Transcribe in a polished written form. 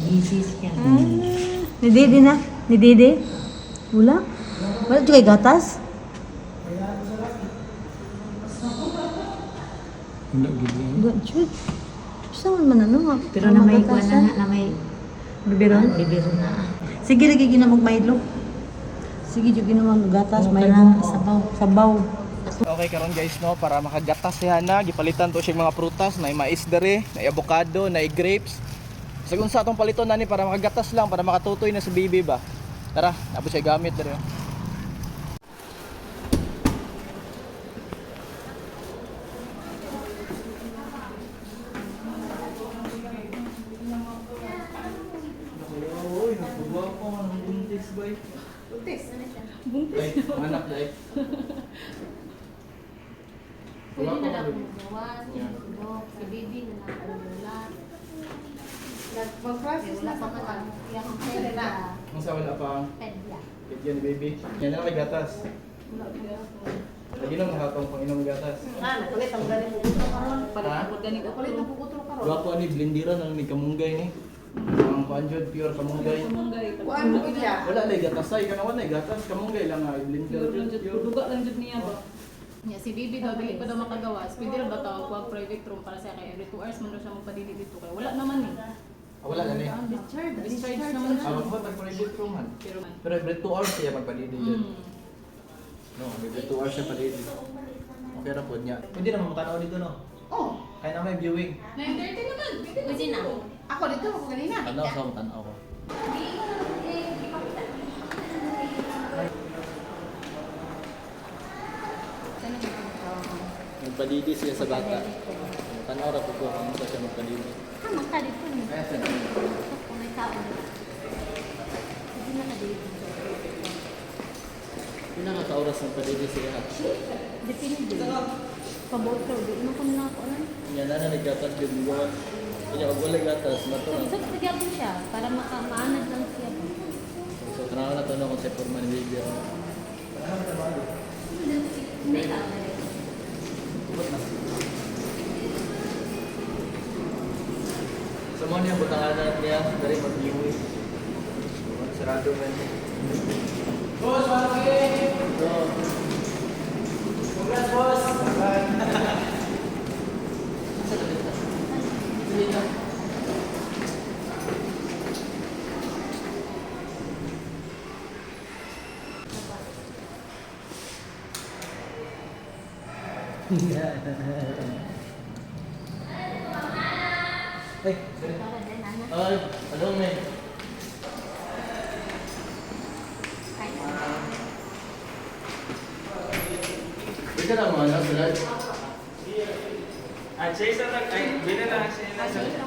Busy siya. Ah, ni Didi na? Ni Didi? Wala? Wala dyan kay gatas? Wala gid. Wala dyan. Sa man man ano nga. Pero na may kuan na na may Bibiron? bibiro na. Sige lagi ginamog Milo. Sige jud ginamog gatas, Oo, Milo. kanang sabaw. Sabaw. Okay karon guys no, para makagatas si Hana, gipalitan to siya mga prutas, na mais dere, na avocado, na grapes. Sa unsa atong paliton nani para makagatas lang, para makatutoy na sa baby ba. Tara, nabot siya gamit dere. Oh. Uy, nagbuwa ko ng buntis bay. Buntis? Buntis. Ay, anak day. Pwede na lang akong gawas, subok, si baby na lang akong gulat. Nag-process Wala na pa sa man kuan. ang iyang pedla. Ang sa wala pa. Pedla. Bigyan ni baby. Yan na lang may gatas. Lagi na makatong pang inom gatas. Ah, nagkulit ang galing pugutro karon. Ha? Nagkulit ang pugutro karon. Gwapo ni blendera na lang ni kamunggay ni. Ang kuan jud pure kamunggay. Kuan mo siya. Wala lay gatas ay kana wala gatas kamunggay lang nga i-blender jud. Pure. Duga lang jud niya ba. Nya si Bibi daw dili pa daw makagawas. Pwede ra ba tawag og private room para sa kay every 2 hours man daw siya magpadili dito kay wala naman eh. Ah, wala na ni. Discharge, discharge naman Ah, siya. magpa private room man. Pero man. Pero every 2 hours siya magpadidi jud. No, every 2 hours siya padidi. Okay ra pod niya. Pwede naman matanaw dito no. Oh, Kaya na may viewing. 9:30 naman. Pwede na. Pwede na. ako dito ako kanina. Tanaw sa tanaw ko. Nagpadidi siya sa bata. Tanaw ra po ko kung saan siya magpadidi. Tama ka dito ni. Kaya siya. Kung may tao na. Hindi na ka dito. Pila ka ka oras nagpadidi siya? Depende. Paboto, di mo kami na ako ano. Nya na na naggatas jud mo. Kanya og wala gatas mato. Sa sa gyapon siya para maka maanad lang siya. So tanaw na to no kung sa forma ni baby. May tao na dito. So mo niya butangan niya diri mag-viewing. Sarado man. Boss, malaki! So, congrats, boss! Bye. Ay, sorry. Para din ana. Ay, ano man? Pwede na mo, ano, sila? Ah, siya isa lang. Ay, bila na. Siya na.